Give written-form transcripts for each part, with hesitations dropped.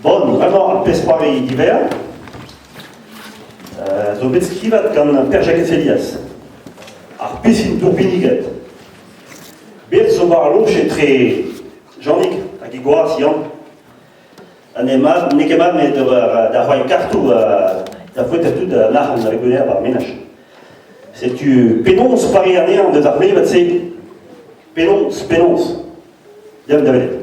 Bon, bremañ ar pezh-c'hoari diwezhañ zo bet skrivet gant Per-Jakez Helias, ar pisin tourbiniget. Bet zo war al loj etre Janig hag he gwaz Yann. Ha n'eo mat, n'eo ket mat met d'ober da c'hoari kartoù da foetañ tout an arc'hant a vez gwelet war ar menaj. Setu penaos pareañ anezhañ deus ar c'hleñved-se? Penaos, penaos? Deomp da welet.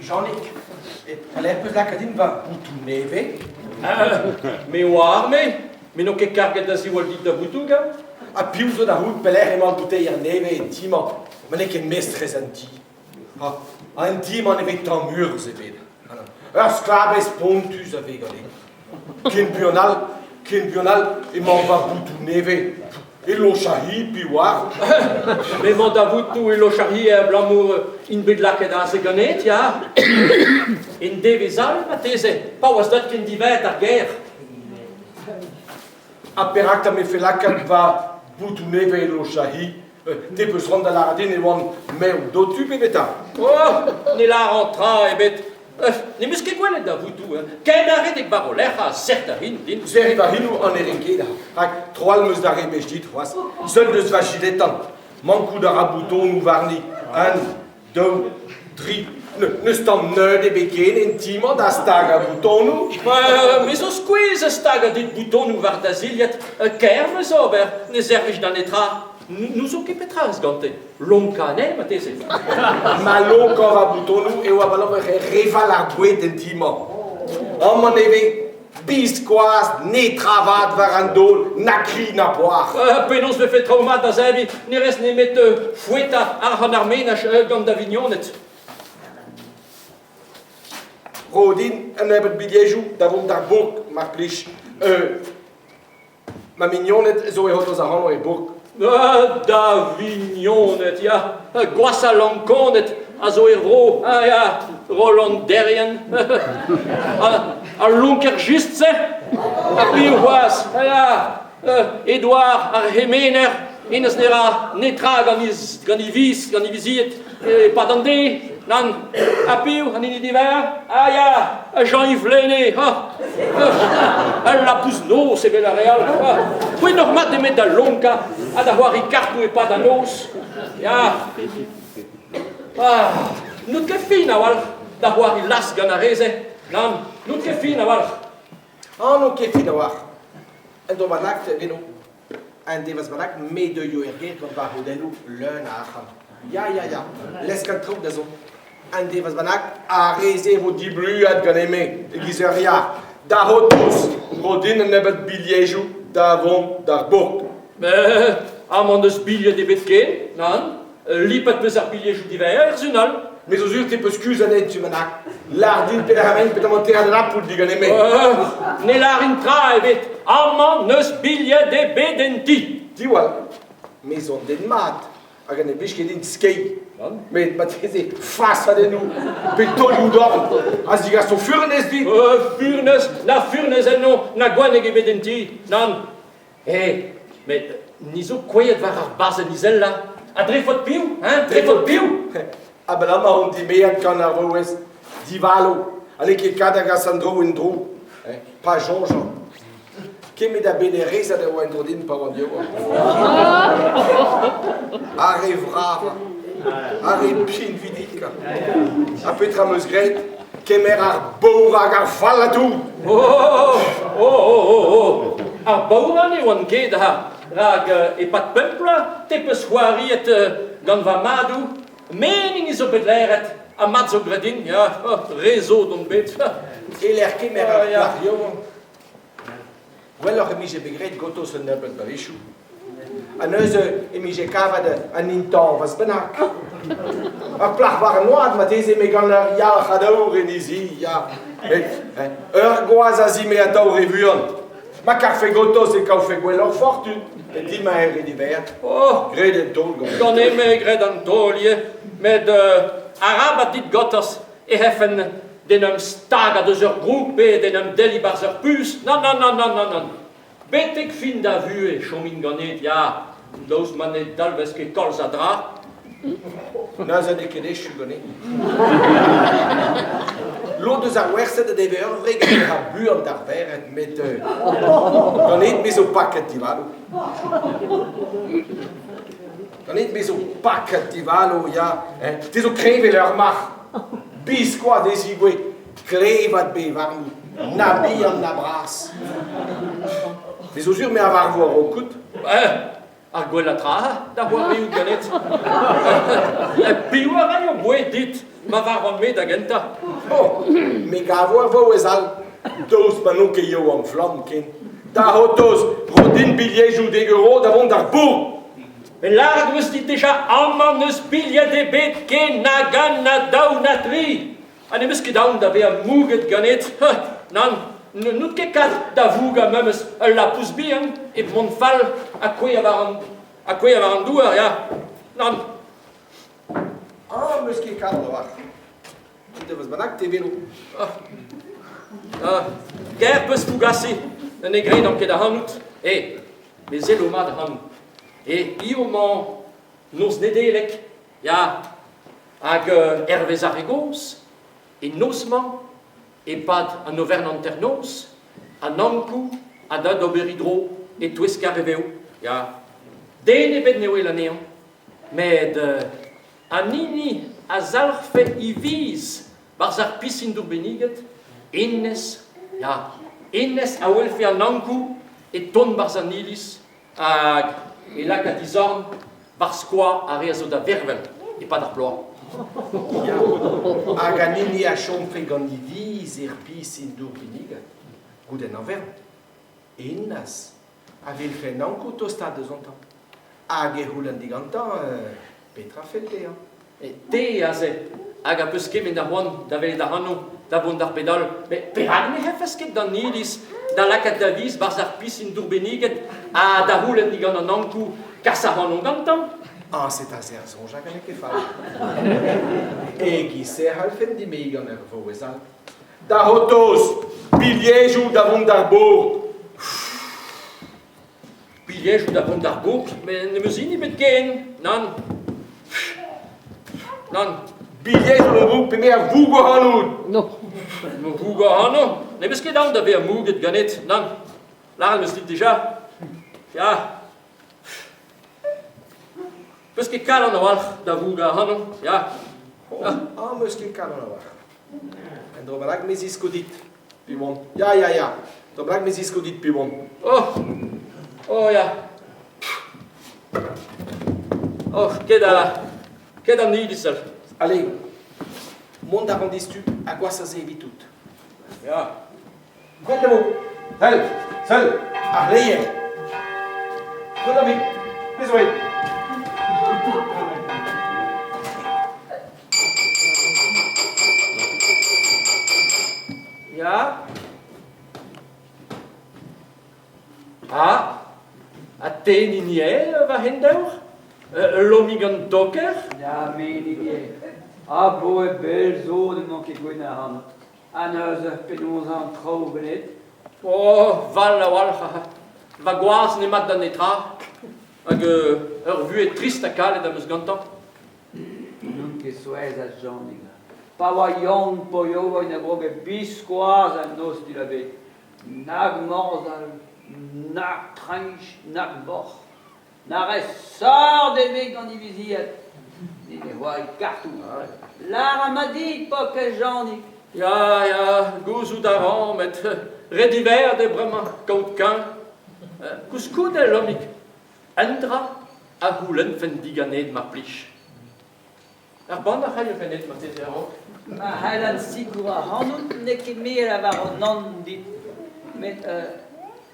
Janig, e pelec'h 'peus lakaet din va boutoù nevez? Me 'oar, me. Me n'on ket karget da ziwall dit da voutoù, gant. Ha piv zo da c'hoût pelec'h emañ ar bouteier nevez en ti-mañ? Ma n'eo ket mestrez an ti. Ha an ti-mañ ne vez tamm urzh ebet. Ur sklabez spontus a vez ganin. Ken buan all, ken buan all emañ va boutoù nevez. E loch-ar-hi, piv 'oar? M'emañ da voutoù e loch-ar-hi abalamour int bet lakaet aze ganit, ya. En devezh all marteze, pa oas deuet ken diwezhat ar gêr. Ha perak 'ta 'mefe lakaet va boutoù nevez e loch-ar-hi? Te 'peus c'hoant da lâret din e oan merv dotu pe petra? Oh, ne lâran tra ebet. N'em eus ket gwelet da voutoù. Ken a redek war o lerc'h ha serr da hin din. Serriñ va hinoù an ne rin ket, rak tro all 'm eus da rebech dit c'hoazh. Seul deus va jiletan. Mankout a ra boutonoù warni. Un, daou, tri. N'eus tamm neud ebet ken en ti-mañ da stagañ boutonoù. Me zo skuizh a stagañ dit boutonoù war da zilhad. Kaer 'm eus ober, ne servij da netra. N'ouzon ket petra eus gante. Lonkañ anezhe marteze. Ma lonkañ va boutonoù eo abalamour e reval ar boued en ti-mañ. Amañ ne vez biskoazh netra vat war an daol, na kri na poar. Penaos 'vefe traoù mat da zebriñ? Ne rez nemet foetañ arc'hant ar menaj gant da vignoned. Ro din un nebeud bilhejoù da vont d'ar bourk, mar plij. Ma mignoned zo e c'hortoz ac'hano e bourk. Ah, da vignoned, ya. Gwashañ lankoned a zo er vro. Ah, ya, Roland Derrien. Al lonker just-se. Ha piv c'hoazh? Ah, ya, Edouard ar C'hemener. Hennezh ne ra netra gant e viz, gant e vizied e-pad an deiz. Nann. Ha piv, an hini diwezhañ? Ah ya, Jean-Yves Lene. Ah. Ul labous noz evel ar re all. Poent oc'h mat nemet da lonkañ ha da c'hoari kartoù e-pad an noz. Ya. Ah, n'out ket fin a-walc'h da c'hoari las gant ar re-se. Nann, n'out ket fin a-walc'h. Ah, n'on ket fin a-walc'h. Un dro bennak, Beno. Un devezh bennak, me deuio er gêr gant va rodelloù leun a arc'hant. Ya, ya, ya, lesk an traoù da zont. Un devezh bennak, ar re-se vo dibluat ganin-me, e-giz ur yar. Da c'hortoz, ro din un nebeud bilhejoù da vont d'ar bourk. Mais amañ n'eus bilhed ebet ken, nann. Lipat 'peus ar bilhejoù diwezhañ er sun all. Me zo sur te peus kuzh anezhe tu bennak. Lâr din pelec'h petamant teir an apoul diganin-me. Ne lârin tra ebet. Amañ n'eus bilhed ebet en ti. Diwall, me zo un den mat hag ne blij ket din skeiñ. Met marteze fasadennoù pe taolioù dorn a zigaso furnez dit. Furnez, na furnez enno, na gwenneg ebet en ti. Nann. Eh, met ni zo kouezhet war ar bazenn izelañ. Ha dre faot piv, hein, dre faot piv? Abalamour on dimeet gant ar vaouez divalo ha n'eo ket kat da gas an dro en-dro. Pa soñjan. Kemet a bennerezed a oa en-dro din pa oan yaouank. Ar re vravañ, ar re pinvidikañ. Ha petra 'm eus graet? Kemer ar baour hag ar fallañ tout! Oh, oh, oh, oh, oh. Ar baourañ ne oan ket ha, rak e-pad pemp bloaz te 'peus c'hoariet gant va madoù. Me an hini zo bet laeret ha mat zo graet din, ya, re zo on bet. E-lec'h kemer ar plac'h yaouank, gwelloc'h e vije bet graet ganto un nebeud bloavezhioù. Ha neuze e mije kavet un intañvez bennak. Ur plac'h war an oad marteze met gant ur yalc'had aour en he zi, ya. Met ur gwaz a zime atav re vuan. Ma karfe gotos e kavfe gwelloc'h fortun. Met din ma eo re diwezhat. Oh, Graet an taol gant. Ganin-me graet an taol ivez, met arabat dit gortoz e c'hellfen d'en em stagañ deus ur groug pe d'en em delliñ 'barzh ur puñs. Nann, nann, nann, nann, nann, nann. Betek fin da vuhez 'chomin ganit, ya, daoust ma ne dalvez ket kalz a dra. Neuze n'eo ket echu ganin. Lod eus ar wersed a deve ur wreg a ra buan d'ar vered, met ganit me zo paket divalo. Ganit me zo paket divalo, ya. Te zo kreñv evel ur marc'h. Biskoazh ne zigouez klevad bet warni, na bihan na bras. Me zo sur me a varvo a-raok out. Ar gwellañ tra da c'hoarioù ganit. Piv a raio boued dit ma varvan-me da gentañ? Oh, me gavo ar vaouez all, daoust ma n'on ket yaouank flamm ken. Da c'hortoz, ro din bilhejoù dek euro da vont d'ar bourg. Met lâret 'm eus dit dija amañ n'eus bilhed ebet ken na gant na daou na tri. Ha n'em eus ket aon da vezañ mouget ganit. Nann, n'out ket kat da vougañ memes ul lapous bihan hep mont fall ha kouezhañ war an, ha kouezhañ war an douar, ya. Nann. Ah, 'm eus ket kalon a-walc'h. Un devezh bennak te 'welo. Ah, kaer 'peus fougasiñ, ne gredan ket ac'hanout. Eh, me sello mat ac'hanout. Eh, hiziv-mañ, noz Nedeleg, ya, Hag hervez ar re gozh, e noz-mañ, e-pad an overenn hanternoz, an Ankou a da d'ober e dro e-touesk ar re vev. Ya, den ebet ne wel anezhañ, met an hini a zalc'hfe e viz 'barzh ar pisin dour benniget, hennezh, ya, hennezh a welfe an Ankou e tont 'barzh an iliz hag e laka dizorn war skoaz ar re a zo da vervel e-pad ar bloaz. Ya, hag an hini a chomfe gant e viz er pisin dour binniget, goude an overn, hennezh a welfe an Ankou tostaat deus ontañ. Hag e c'houlenn digantañ petra fell dezhañ. Te aze, hag a peus kement a c'hoant da welet ac'hanon da vont d'ar bed all, met perak ne c'hellfes ket d'an iliz da lakaat da viz 'barzh ar pisin dour benniget ha da c'houlenn digant an Ankou kas ac'hanon gantañ? Ah, c'est aze ar soñj hag n'eo ket fall. E-giz-se e c'hallfen dimeziñ gant ur vaouez all. Da c'hortoz, bilhejoù da vont d'ar bourg. Bilhejoù da vont d'ar bourg, met n'em eus hini ebet ken, nann. Nann. Bilhejoù da vout pe me a vougo ac'hanout. No. Me vougo ac'hano? N'em eus ket aon da vezañ mouget ganit, nann. Lâret 'm eus dit dija. Ya. 'Peus ket kalon a-walc'h da vougañ ac'hanon, ya. Ah, 'm eus ket kalon a-walc'h. Un dro bennak me zisko dit, Piv Ya, ya, ya. Dro bennak me zisko dit piv on. Oh, oh ya. Oh, ket a, ket an iliz. Allez, mont a ran distu ha gwashoc'h a se evitout. Ya. Gwell e vo. Sell, sell, ar c'hleier. Dont a vez, pezh zo eo. Ya. Ah, ha te 'n hini eo va c'henderv? Ul lommig an doker? Ya, me 'n hini eo. Aboe bell zo n'emañ ket gwenn ac'hanout. Ha neuze, penaos an traoù ganit? Oh, val a-walc'h. Va gwaz n'emañ da netra. Hag ur vuhez trist ha kalet am eus gantañ. N'on ket souezhet, Janig. Pa oa Yann Poyovoy na groge biskoazh an noz dilabet. Nag morzhal, nag treñch, nag moc'h. Na rez sort ebet gant e vizied. Ne c'hoari kartoù. Lâr ma dit, paourkaezh Janig. Ya, ya, gouzout a ran, met re diwezhat eo bremañ kaout keñv. Koulskoude, Lomig, un dra a c'houlennfen diganet mar plij. Ar bannac'h a raio ganit marteze a-raok. Ma c'hellan sikour ac'hanout n'eo ket me a lavaro nann dit. Met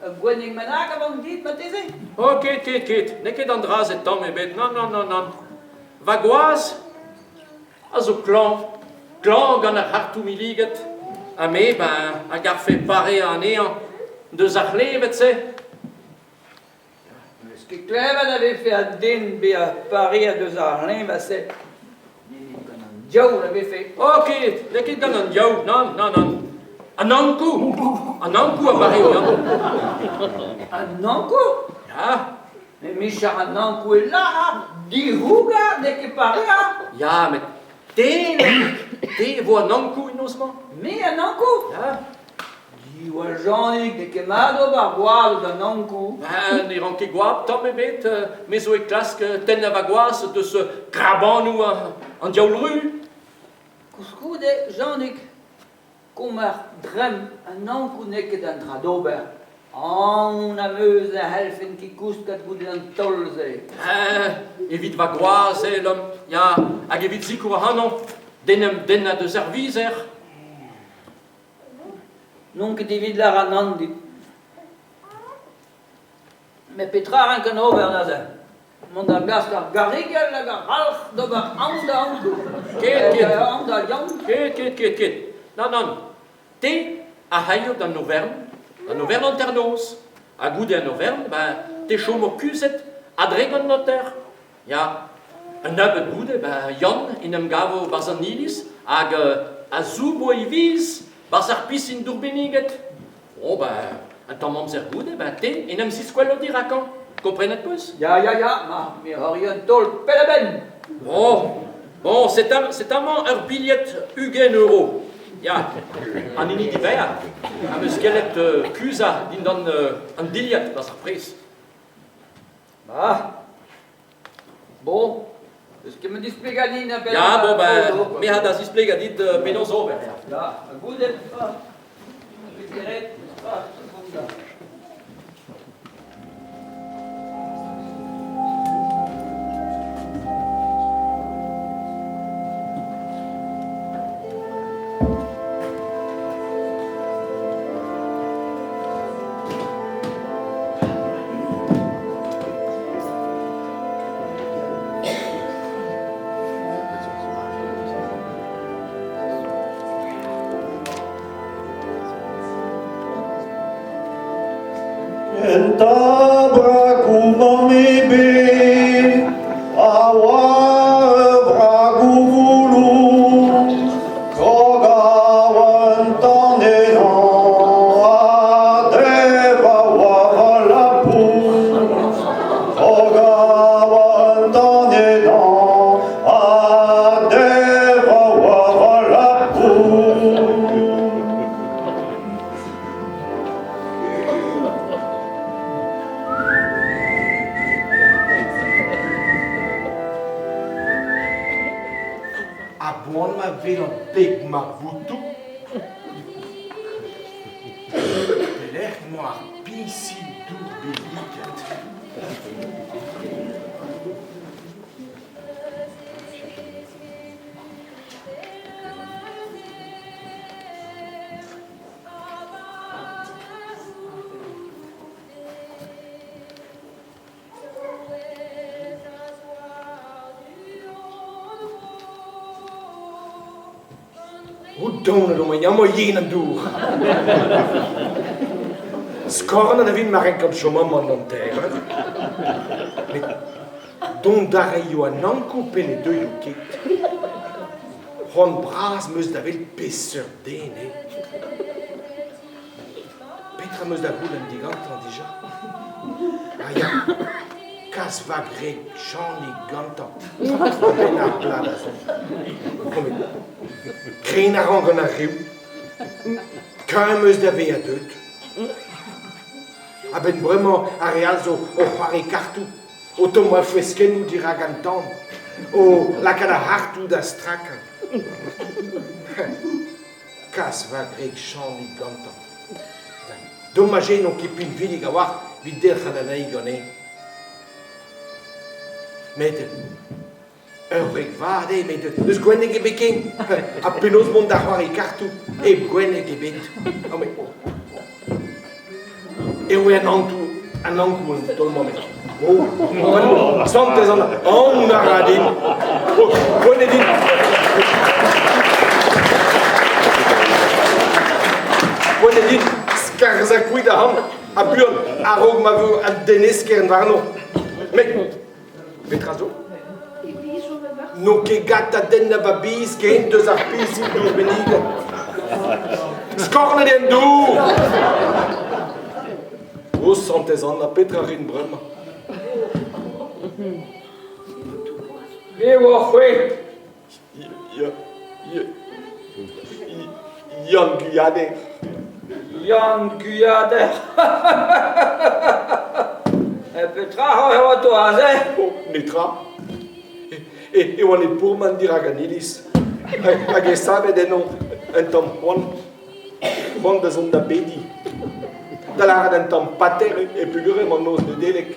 Ur gwenneg bennak a vank dit marteze? Oh, ket, ket, ket, n'eo ket an dra-se tamm ebet, nann, nann, nann, nann. Va gwaz a zo klañv, klañv gant ar c'hartoù milliget, ha me, ben, a garfe pareañ anezhañ deus ar c'hleñved-se. N'eus ket klevet a vefe an den bezañ pareet eus ar c'hleñved-se. Nemet gant an diaoul a vefe. Oh, ket, n'eo ket gant an diaoul, nann, nann, nann. An Ankou! An Ankou a bareo, nann. An Ankou? Ya. Met micher an Ankou e lâr, dirougañ n'eo ket pareañ. Ya, met te, te e vo an Ankou en noz-mañ. Me an Ankou? Ya. Diwall Janig, n'eo ket mat ober gwall d'an Ankou. Ben, ne ran ket goap tamm ebet. Me zo e klask tennañ va gwaz deus krabanoù an diaoul ru. Koulskoude, Janig, komer dremm an Ankou n'eo ket an dra d'ober. Aon am eus ne c'hellfen ket kousket goude an taol-se. Evit va gwaz eo, Lom, ya, hag evit sikour ac'hanon d'en em dennañ deus ar vizer. N'on ket evit lâret nann dit. Met petra a rankan ober neuze? Mont da glask ar garrigell hag ar c'halc'h d'ober aon da Ankou? Ket, ket. Aon da Yann? Ket, ket, ket, ket. Nann, nann. Te a c'haio d'an overn, d'an overn hanternoz. Ha goude an overn, ben, te chomo kuzhet a-drek an noter. Ya, un nebeud goude, ben, Yann en em gavo 'barzh an iliz hag a zoubo e viz 'barzh ar pisin dour benniget. Oh ben, un tamm amzer goude, ben, te en em ziskwelo dirakañ. Komprenet 'peus? Ya, ya, ya, ma, me c'hoari un taol penn-a-benn. Bon, bon, c'est amañ ur bilhed 20 euro. Ya, an hini diwezhañ am eus gellet kuzhañ dindan an dilhad 'barzh ar pres. Ah Bon, eus ket ma displegañ din a-benn... Ya, bon, ben, me a da zisplegañ dit penaos ober. Ya, ha goude, ah, vez ret, ah, bon da. Enta bragoù mamm ebet a oa ur bragoù voulouz Krog a oa un tamm ennañ ha dev a oa va lapouz. Krog a oa un tamm ennañ ha dev a oa va lapouz. A-boan ma welan beg ma botoù. Pelec'h emañ ar piñsin dour benniget? O donet eo amañ yen an dour. Skornet a vin ma renkan chom amañ an hanter. Met dont a raio an Ankou pe ne deuio ket. C'hoant bras 'm eus da welet peseurt den eo. Petra 'm eus da c'houlenn digantañ dija ? Ah ya, kas va gwreg Janig gantañ a-benn ar bloaz da zont. Krenañ a ran gant ar riv. Kaer 'm eus da vezañ deuet. A-benn bremañ ar re all zo o c'hoari kartoù, o tommañ freskennoù dirak an tan, o lakaat ar c'hartoù da strakañ. Kas va gwreg Chanig gantañ. Domaj eo n'on ket pinvidik a-walc'h evit derc'hel anezhi ganin. Met ur wreg vat eo, met n'eus gwenneg ebet ken. Ha penaos mont da c'hoari kartoù hep gwenneg ebet? Oh, mais... E oe an Ankou, an Ankou an taol-mañ met oh, santez Anna, aon a ra din. Oh, poent eo din. Poent eo din skarzhañ kuit ac'hann ha buan a-raok ma vo an den eskern warno. Met petra zo? N'o ket gat da dennañ va biz ken deus ar pisin dour benniget. Skornet eo an dour! O Santez Anna, petra 'rin bremañ? Me oa c'hwek. Yann Guyader. Yann Guyader. Petra eo ato aze? Oh, netra. E oan e pourmen dirak an iliz. Hag e savet eno un tamm c'hoant. C'hoant da zont da bediñ. Da lâret un tamm pater e peogwir emañ noz Nedeleg.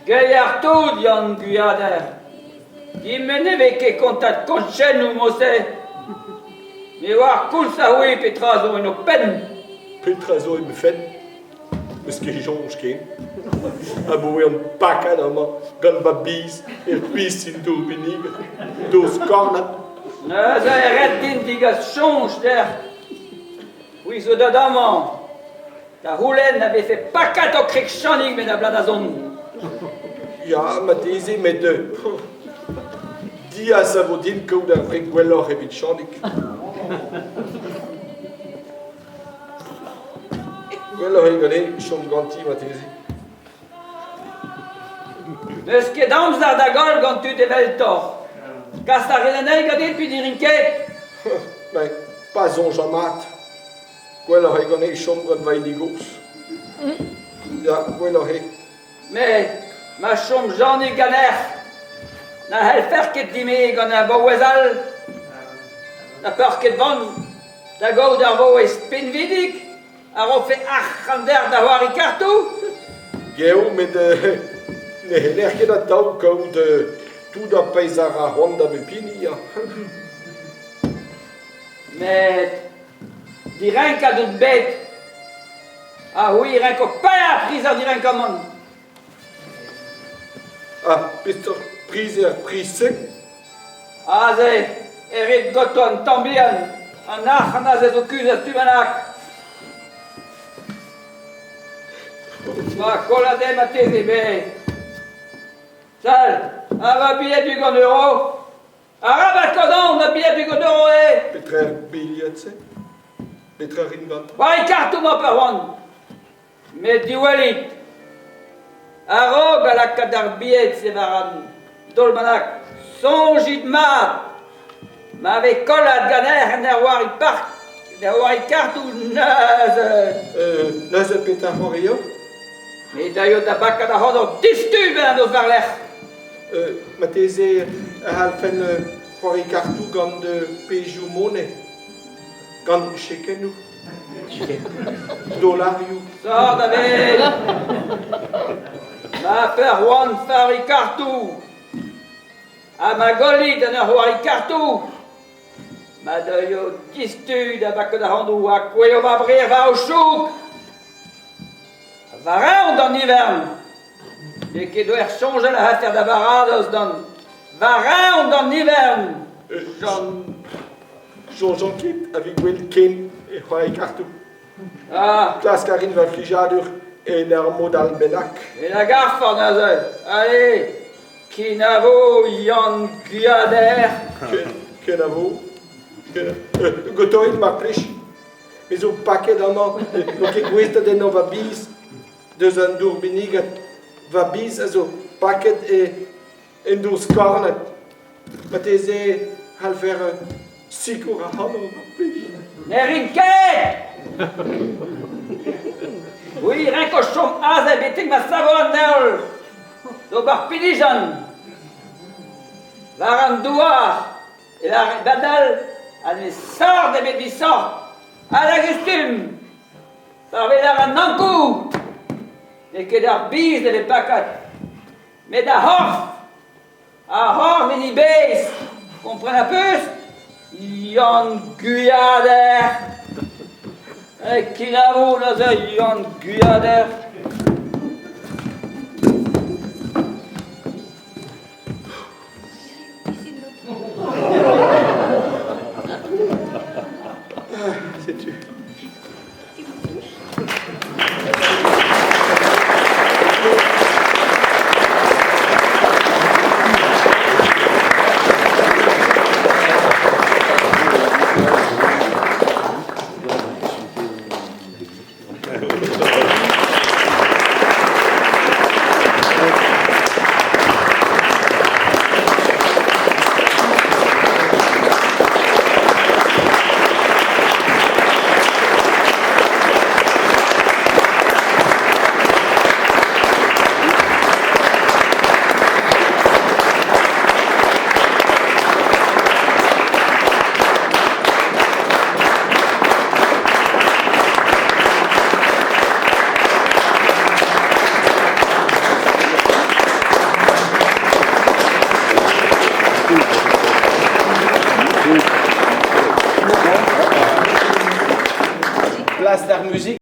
Gailhard tout, Yann Guyader. Din-me ne vez ket kontat konchennoù mod-se. Me oar koulz ha c'hwi petra zo en ho penn. Petra zo em fenn? N'eus ket soñj ken. Abaoe an pakad amañ gant va biz er pisin dour binniget, dour skornat. Neuze eo ret din degas soñj deoc'h. C'hwi zo deut amañ. Da c'houlenn a vefe pakat ho kreg Chanig met a bloaz da zont. Ya, marteze, met diaes a vo din kaout ar wreg gwelloc'h evit Chanig. Gwelloc'h eo ganin chom ganti marteze. N'eus ket amzer da goll gant tud eveltoc'h. Kas a rin anezhi ganit pe ne rin ket. Met pa soñjañ mat. Gwelloc'h eo ganin chom gant va hini gozh. Ya, gwelloc'h eo. Met ma chom Janig ganeoc'h, na c'hellfec'h ket dimeziñ gant ur vaouez all. Na peoc'h ket vont da gaout ur vaouez pinvidik a rofe arc'hant deoc'h da c'hoari kartoù. Geo, met ne c'heller ket atav kaout tout ar pezh a ra c'hoant da bep hini. Ya. Met direnkat out bet ha c'hwi renko paeañ priz ar direnkamant. Ha peseurt priz eo ar priz-se? Aze e rit ganto an tamm bihan, an arc'hant aze zo kuzhet tu bennak. Ma kolladenn marteze, bet. Sal, ha va bilhed du gant euro? Arabat kaout na bilhed du gant euro eo! Petra eo ar bilhed-se? Petra rin gantañ? War e kartoù 'mañ pa oan. Met diwallit! A-raok a lakaat ar bilhed-se war an daol bennak, soñjit mat! Ma vez kollat ganeoc'h en ur c'hoari park, en ur c'hoari kartoù, neuze... Neuze petra c'hoario? Me daio da bakañ ac'hanoc'h diouzhtu 'benn an noz war-lerc'h. Marteze e c'hallfen c'hoari kartoù gant pezhioù moned, gant chekennoù, dollarioù. Sort a vet! Ma fer c'hoant c'hoari kartoù ha ma gollit en ur c'hoari kartoù, ma deuio diouzhtu da bakout ac'hanoù ha kouezho ma brec'h war ho chouk. War-eeun d'an ivern N'eo ket ur soñjal a c'hallfer da baradoz d'an war-eeun d'an ivern Jean Soñjan ket a vez gwell ken e c'hoari kartoù. Ah. Klask a rin va flijadur en ur mod all bennak. E la garfan neuze. Allez, kenavo Yann Guyader. Kenavo. Gotoit mar plij. Me zo paket amañ, n'on ket gouest da dennañ va biz deus an dour binniget. Va biz a zo paket e en dour skornet. Marteze c'hallfer sikour ac'hanon mar plij. Ne rin ket! Oui, renk o chom aze betek ma savo an heol d'ober pinijenn war an douar. E lâret badal ha ne sort ebet evit sort. Ha da gustum, pa weler an Ankou, n'eo ket ar biz e vez pakat, met ar c'horf. Ar c'horf en e bezh, kompren a peus? Yann Guyader. Kenavo neuze Yann Gwiader. Setu. Plas d'ar muzik.